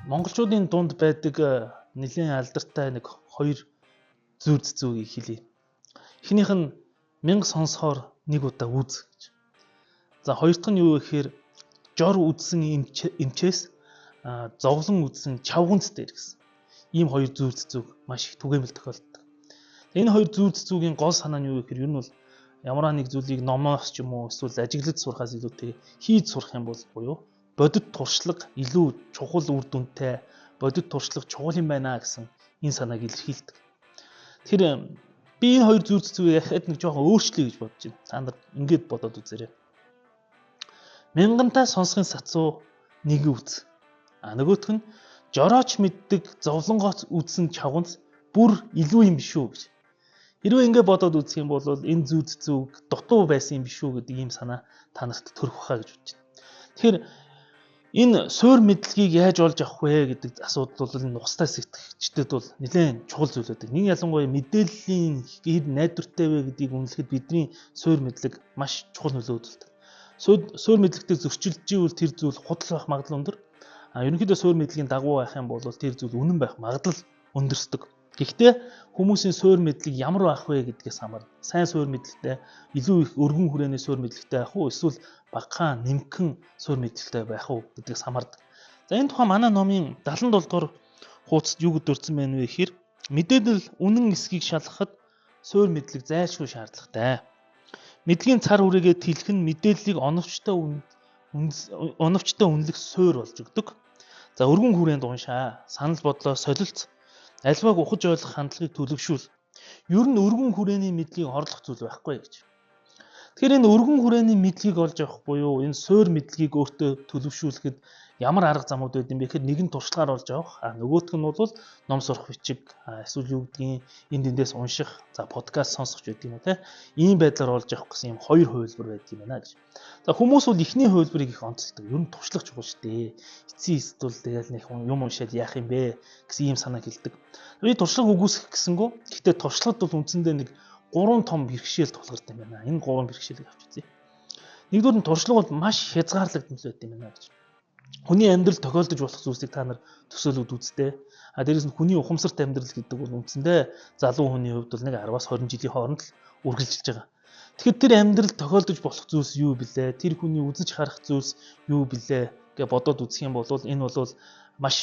Монголчуудын дунд байдаг нэлээн алдартай нэг хоёр зүйр зүгийг хэлье. Эхнийх нь 1000 сонсохоор нэг удаа үз гэж. За хоёр дахь нь юу гэхээр жор үдсэн эмчээс зовлон үдсэн чавганц дээр гэсэн. Ийм хоёр зүйр зүг маш их түгээмэл тохиолддог. Энэ хоёр зүйр зүгийн гол санаа нь юу гэхээр ер нь бол ямар нэг зүйлийг номоос ч юм уу эсвэл ажиглаж сурахаас илүүтэй хийж сурах юм бол буюу бодит туршлага илүү чухал үр дүнтэй, бодит туршлага чухал юм байна гэсэн энэ санааг илэрхийлдэг. Тэгэхээр би энэ хоёр зүйр зүгийг яхад нэг жоохон өөрчлөе гэж бодож байна. Та нар ингэж бодоод үзээрэй. Мянгантай сонсохын сацуу нэг үз. А нөгөөх нь жорооч мэддэг зовлонгооц үзсэн чавганц бүр илүү юм биш үү гэж. Хэрвээ ингэ бодоод үзэх юм бол энэ зүйр зүг дутуу байсан юм биш үү гэдэг ийм санаа та нарт төрөх байхаа гэж бодож байна. Тэгэхээр энэ суур мэдлэгийг яаж олж авах вэ гэдэг асуудал бол энэ нухацтай сэтгэгчдэд бол нэлээд чухал зүйл байдаг. Нэг ялангуяа мэдээллийн хэр найдвартай вэ гэдгийг үнэлэхэд бидний суур мэдлэг маш чухал нөлөө үзүүлдэг. Суур мэдлэгтэй зөрчилдөж ивэл тэр зүйл худал байх магадлал өндөр. А ерөнхийдөө суур мэдлэгийн дагуу байх юм бол тэр зүйл үнэн байх магадлал өндөрсдөг. Гэхдээ хүмүүсийн суур мэдлэг ямар байх вэ гэдгээс хамаарна. Сайн суур мэдлэгтэй, илүү их өргөн хүрээний суур мэдлэгтэй байх уу, эсвэл багахан нэмхэн суур мэдлэгтэй байх уу гэдгээс хамаардаг. За энэ тухай манай номын 77 дугаар хуудасд юу гэдэрсэн байна вэ гэхээр мэдээлэл үнэн эсхийг шалгахад суур мэдлэг зайлшгүй шаардлагатай. Мэдлэгийн цар хүрээгээ тэлэх нь мэдээллийг оновчтой үнэлэх суур болж өгдөг. За өргөн хүрээнд уншаа, санал бодлоо солилцоо, альвааг ухаж ойлгох хандлагыг төлөвшүүл. Ер нь өргөн хүрээний мэдлэгийг орлох зүйл байхгүй гэж. Тэгэхээр энэ өргөн хүрээний мэдлэгийг олж авах буюу энэ суур мэдлэгийг өөртөө төлөвшүүлэхэд ямар арга замууд байд юм бэ гэхээр нэг нь туршлагаар олж авах, а нөгөөх нь бол ном сурах бичиг, эсвэл юу гэдгийг энд тэндээс унших, за подкаст сонсох ч гэдэг юм уу те. Ийм байдлаар олж авах гэсэн юм хоёр хувилбар байдаг юм байна гэж. За хүмүүс бол эхний хувилбарыг их онцолдог. Ер нь туршлага чухал шүү дээ. Эцсийн эцэст бол тэгэл нэг юм уншаад яах юм бэ гэсэн ийм санаа хэлдэг. Би туршлага үгүйсгэх гэсэнгүү. Гэхдээ туршлагад бол үндсэндээ нэг гурван том бэрхшээл тулгардаг юм байна. Энэ гурван бэрхшээлийг авч үзье. Нэгдүгээр нь туршлага бол маш хязгаарлагдсан байдаг юм байна гэж. Хүний амьдрал тохиолдож болох зүйлсийг та нар төсөөлөд үзтээ. А дээрээс нь хүний ухамсарт амьдрал гэдэг бол үндсэндээ залуу хүний хувьд бол нэг 10-аас 20 жилийн хооронд л үргэлжилж байгаа. Тэгэхээр тэр амьдрал тохиолдож болох зүйлс юу билээ? Тэр хүний үзэж харах зүйлс юу билээ гэж бодоод үзэх юм бол энэ бол маш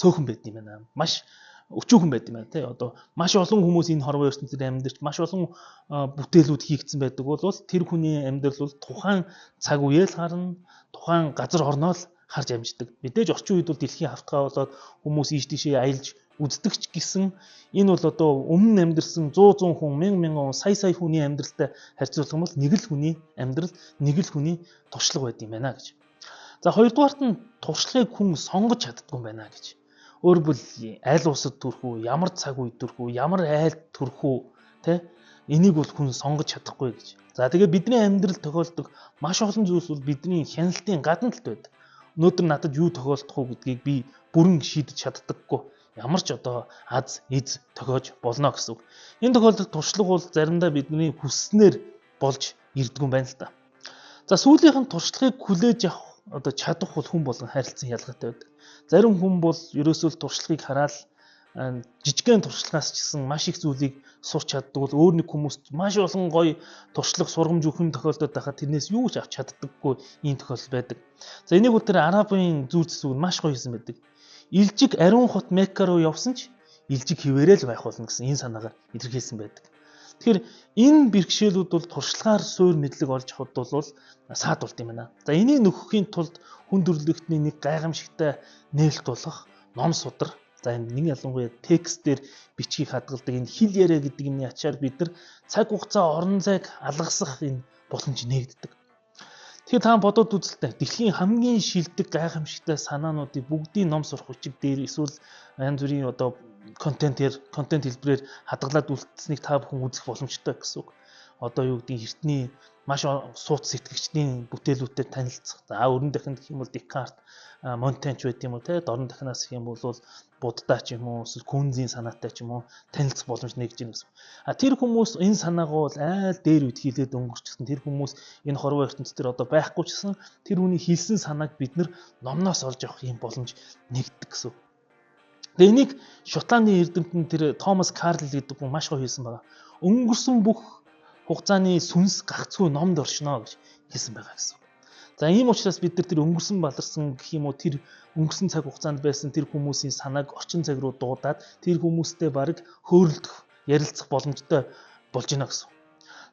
цөөхөн байд юм байна. Маш өчүүхэн байд юм байна тий. Одоо маш олон хүмүүс энэ хорвоо ертөнцид амьдарч маш олон бүтээлүүд хийгдсэн байдаг бол тэр хүний амьдрал бол тухайн цаг үеэл харна, тухайн газар орноо л харж амждаг. Мэдээж орчин үед бол дэлхийн хавтгай болоод хүмүүс ийш тийшээ аялж үздэг ч гэсэн энэ бол одоо өмнө амьдарсан 100 100 хүн, 1000 мянган хүн, сая сая хүний амьдралтай харьцуулах юм бол нэг л хүний амьдрал, нэг л хүний туршлага байд юм байна гэж. За хоёрдугаарт нь туршлагыг хүн сонгож чаддгүй юм байна гэж. Өөрөөр хэлбэл аль улсад төрөх үү, ямар цаг үед төрөх үү, ямар айлд төрөх үү, тэ? Энийг бол хүн сонгож чадахгүй гэж. За тэгээ бидний амьдрал тохиолддог маш олон зүйлс бол бидний хяналтын гадна талд байдаг. Өнөөдөр надад юу тохиолдох уу гэдгийг би бүрэн шийдэж чаддаггүй. Ямар ч одоо аз, эз тохиож болно гэсэн үг. Энэ тохиолдолд туршлага бол заримдаа бидний хүсснээр болж ирдэг юм байна л та. За сүүлийнх нь туршлагыг хүлээж авах одоо чадах бол хүн болгон харилцан ялгаатай байдаг. Зарим хүн бол ерөөсөө л туршлагыг хараад жижигхэн туршлагаас ч гэсэн маш их зүйлийг сурч чаддаг бол өөр нэг хүмүүст маш олон гоё туршлага сургамж өгөх юм тохиолдод байхад тэрнээс юу ч авч чаддаггүй ийм тохиолдол байдаг. За энийг бол тэр арабын зүйр зүсэг нь маш гоё хийсэн байдаг. Илжиг ариун хот Мекка руу явсан ч илжиг хിവэрэл байх болно гэсэн энэ санаагаар илэрхийлсэн байдаг. Тэгэхээр энэ бэрхшээлүүд бол туршлагаар суур мэдлэг олж авахд бол саад болд юм байна. За энийг нөхөхийн тулд хүн төрөлхтний нэг гайхамшигтай нээлт болох ном судар. За энэ нэг ялангуяа текстээр бичгийг хадгалдаг энэ хэл яриа гэдэг юмны ачаар бид нар цаг хугацаа орон зайг алгасах энэ боломж нээгддэг. Тэгэхээр та бодоод үзэлтэй дэлхийн хамгийн шилдэг гайхамшигтай санаануудыг бүгдийн ном сурах бичиг дээр эсвэл янз бүрийн одоо Контент хэлбэрээр хадгалаад үлдсэнийг та бүхэн үзэх боломжтой гэсэн үг. Одоо юу гэдгийг эртний маш сууц сэтгэгчдийн бүтээлүүдтэй танилцах. За өрн дахинд гэх юм бол Декарт, Монтенч байт юм уу те, дорн дахинаас гэх юм бол Будда ч юм уу, эсвэл Күнзийн санаатай ч юм уу танилцах боломж нэгж байна гэсэн. А тэр хүмүүс энэ санаагаа бол айл дээр үед хийлээд өнгөрчихсөн. Тэр хүмүүс энэ хорвоо ертөнц дээр одоо байхгүй ч гэсэн тэр хүний хийсэн санааг бид нар номноос олж авах юм боломж нэгддэг гэсэн. Тэгээ энийг Шотландын эрдэмтэн тэр Томас Карлил гэдэг хүн маш гоё хийсэн байгаа. Өнгөрсөн бүх хугацааны сүнс гагцхүү номд оршино гэж хэлсэн байгаа гэсэн. За ийм учраас бид нар тэр өнгөрсөн баларсан гэх юм уу, тэр өнгөрсөн цаг хугацаанд байсан тэр хүмүүсийн санааг орчин цаг руу дуудаад тэр хүмүүстэй бараг хөөрөлдөх, ярилцах боломжтой болж байна гэсэн.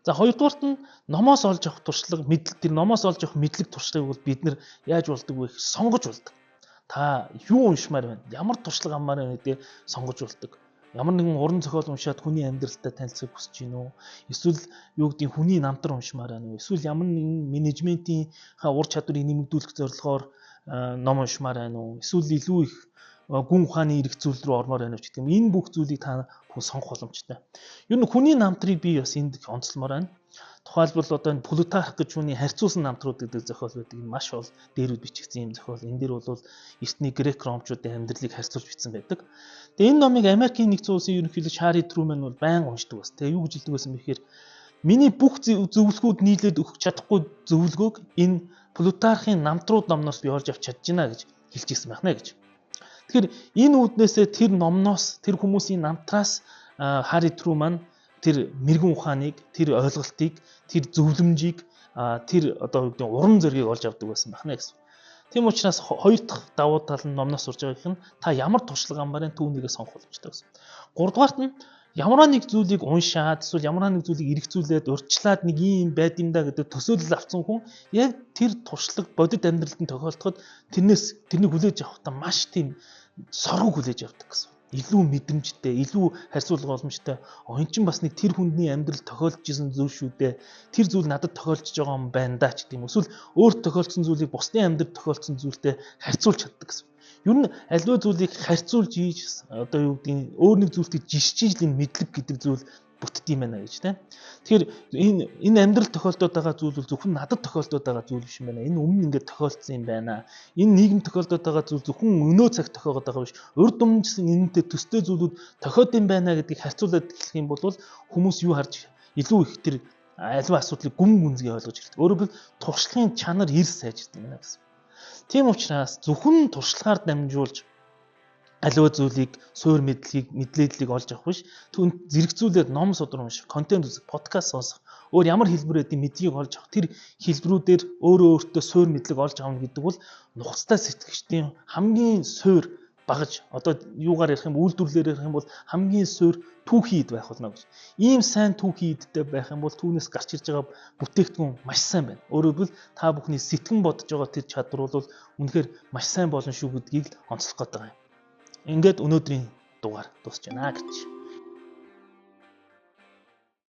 За хоёрдугаарт нь номоос олж авах туршлага, мэдлэг, тэр номоос олж авах мэдлэг туршлагыг бол бид нар яаж болдог вэ гэхээр сонгож болдог. Та юу уншмаар байна? Ямар туршлага авмаар байна гэдгээ сонгож болдог. Ямар нэгэн уран зохиол уншаад хүний амьдралтай танилцахыг хүсэж гин үү? Эсвэл юу гэдгийг хүний намтар уншмаар байна уу? Эсвэл ямар нэгэн менежментийн ур чадварыг нэмэгдүүлэх зорилгоор ном уншмаар байна уу? Эсвэл илүү их гүн ухааны эрх зүйл рүү ормоор байна уу гэдэг юм. Энэ бүх зүйлийг та бүхэн сонгох боломжтой. Ер нь хүний намтрыг би бас энд онцлмоор байна. Тухайлбал одоо энэ Плутарх гэж хүний харьцуулсан намтрууд гэдэг зохиол байдаг. Энэ маш бол дээр үед бичигдсэн юм зохиол. Энэ дээр бол эртний грек ромчуудын амьдралыг харьцуулж бичсэн байдаг. Тэгээ энэ номыг Америкийн нэгдсэн улсын ерөнхийлөгч Харри Трумэн бол байнга уншдаг бас. Тэгээ юу гэж хэлдэг байсан бэ гэхээр миний бүх зөвлөгөөд нийлээд өгөх чадахгүй зөвлөгөөг энэ Плутархын намтрууд номноос би олж авч чадж байна гэж хэлж ирсэн байх нэ гэж. Тэгэхээр энэ үүднээсээ тэр номноос, тэр хүмүүсийн намтраас Харри Трумэн тэр мэрэгэн ухааныг, тэр ойлголтыг, тэр зөвлөмжийг, тэр одоо юу гэдэг урам зоригийг олж авдаг байсан байх нэ гэсэн. Тийм учраас хоёр дахь давуу тал нь номноос сурж байгаа гэх нь та ямар туршлага аммаар түүнийгээ сонгох боломжтой гэсэн. Гуравдугаарт нь ямар нэг зүйлийг уншаад эсвэл ямар нэг зүйлийг эргцүүлээд урьдчилаад нэг юм байд юм да гэдэг төсөөлөл авсан хүн яг тэр туршлага бодит амьдралд нь тохиолдоход тэрнийг хүлээж авахдаа маш тийм соргог хүлээж авдаг гэсэн. Илүү мэдрэмжтэй, илүү харьцуулах боломжтой. Энэ чинь бас нэг тэр хүндний амьдрал тохиолдож исэн зүйл шүү дээ. Тэр зүйл надад тохиолдож байгаа юм байна да ч гэдэг юм. Эсвэл өөрт тохиолдсон зүйлийг бусдын амьдрал тохиолдсон зүйлтэй харьцуулж чаддаг гэсэн. Ер нь аливаа зүйлийг харьцуулж хийж одоо юу гэдгийг өөр нэг зүйлтэй жишжиж л энэ мэдлэг гэдэг зүйл бүтд юм байна гэж тийм. Тэгэхээр энэ амьдрал тохиолдоод байгаа зүйл бол зөвхөн надад тохиолдоод байгаа зүйл биш юм байна. Энэ өмнө ингээд тохиолдсон юм байна. Энэ нийгэм тохиолдоод байгаа зүйл зөвхөн өнөө цаг тохиогоод байгаа биш. Урд өмнө гэсэн энэнтэй төстэй зүйлүүд тохиод юм байна гэдгийг харьцуулаад эхлэх юм бол хүмүүс юу харж илүү их тэр аливаа асуудлыг гүн гүнзгий ойлгож эхэлдэг. Өөрөөр хэлбэл туршлагын чанар эрс сайжирдаг юм байна гэсэн. Тийм учраас зөвхөн туршлагаар дамжуулж аливаа зүйлийг, суур мэдлэгийг, мэдлэдлийг олж авах биш. Түүнд зэрэгцүүлээд ном судар унших, контент үзэх, подкаст сонсох, өөр ямар хэлбэрүүдийн мэдлэгийг олж авах, тэр хэлбэрүүдээр өөрөө өөртөө суур мэдлэг олж авна гэдэг бол нухацтай сэтгэгчдийн хамгийн суур багаж, одоо юугаар ярих юм, үйлдвэрлэлээр ярих юм бол хамгийн суур түүхий эд байх болно гэж. Ийм сайн түүхий эдтэй байх юм бол түүнээс гарч ирж байгаа бүтээгдэхүүн маш сайн байна. Өөрөөр хэлбэл та бүхний сэтгэн бодож байгаа тэр чадвар бол үнэхээр маш сайн болно шүү гэдгийг л онцлох гээд байгаа юм. Ингээд өнөөдрийн дугаар дуусч байна гэж.